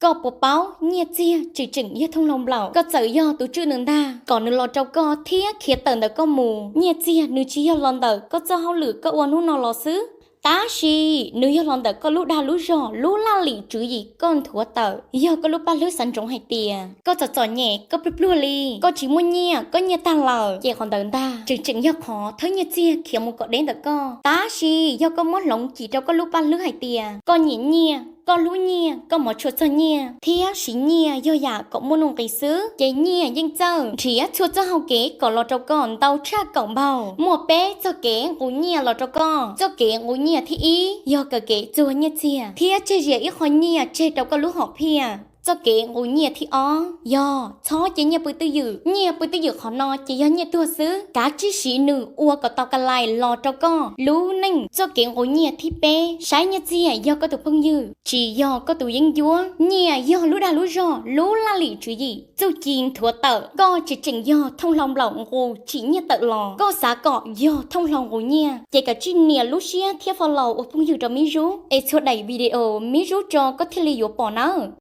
Koj puas paub nyiaj txiag tseem tseem yog thooj hlau nplaum? Koj txawm yog tus tswj nws ntag, kom nws los rau koj thiab khiav tawm ntawm koj mus, nyiaj txiag nws tsis yog los ntawm koj txoj hauj lwm koj ua hnub no los xwb, tab sis nws yog los ntawm koj lub dag lub zog, lub laj lim tswv yim koj nthuav tawm. Yog koj lub paj hlwb xav ntsoov hais tias koj txom txom nyem, koj pluag pluag li, koj tsis muaj nyiaj, koj nyiaj tag lawm, ces qhov ntawd ntag tseem tseem yog qhov thawb nyiaj txiag khiav mus kom deb ntawm koj. Tab sis yog koj muab hloov cim rau koj lub paj hlwb hais tias koj nyiam nyiaj, koj hlub nyiaj, koj hmov tshua txog nyiaj thiab siv nyiaj yog yam kom muaj nuj nqis xwb, ces nyiaj yeej txawj nrhiav txhua txoj hau kev kom los rau koj ntau tshaj kaum npaug. Muaj peb txoj kev nqus nyiaj los rau koj. Txoj kev nqus nyiaj thib ib yog kawm kev txuag nyiaj txiag thiab tseg zias ib qho nyiaj tseg rau koj lub hom phiaj. Txoj kev nqus nyiaj thib ob yog txhob cia nyiaj pw twj ywm. Nyiaj pw twj ywm qhov no ces yog nyiaj tuag xwb, kav tsij siv nws ua kom tau ka lais los rau koj lub neej. Txoj kev nqus nyiaj thib peb, saib nyiaj txiag yog koj tus phooj ywg, tsis yog koj tus yeeb ncuab. Nyiaj yog lub dag lub zog, lub laj lim tswv yim, txuj ci nthuav tawm. Koj tseem tseem yog thooj hlau nplaum nqus tsim nyiaj tawm los. Koj xav kom yog thooj hlau nqus nyiaj, ces kav tsij nias lub siab thiab follow ua phooj ywg rau Mib Zub, es txhua daim video Mib Zub tso koj thiaj li yuav pom nawb.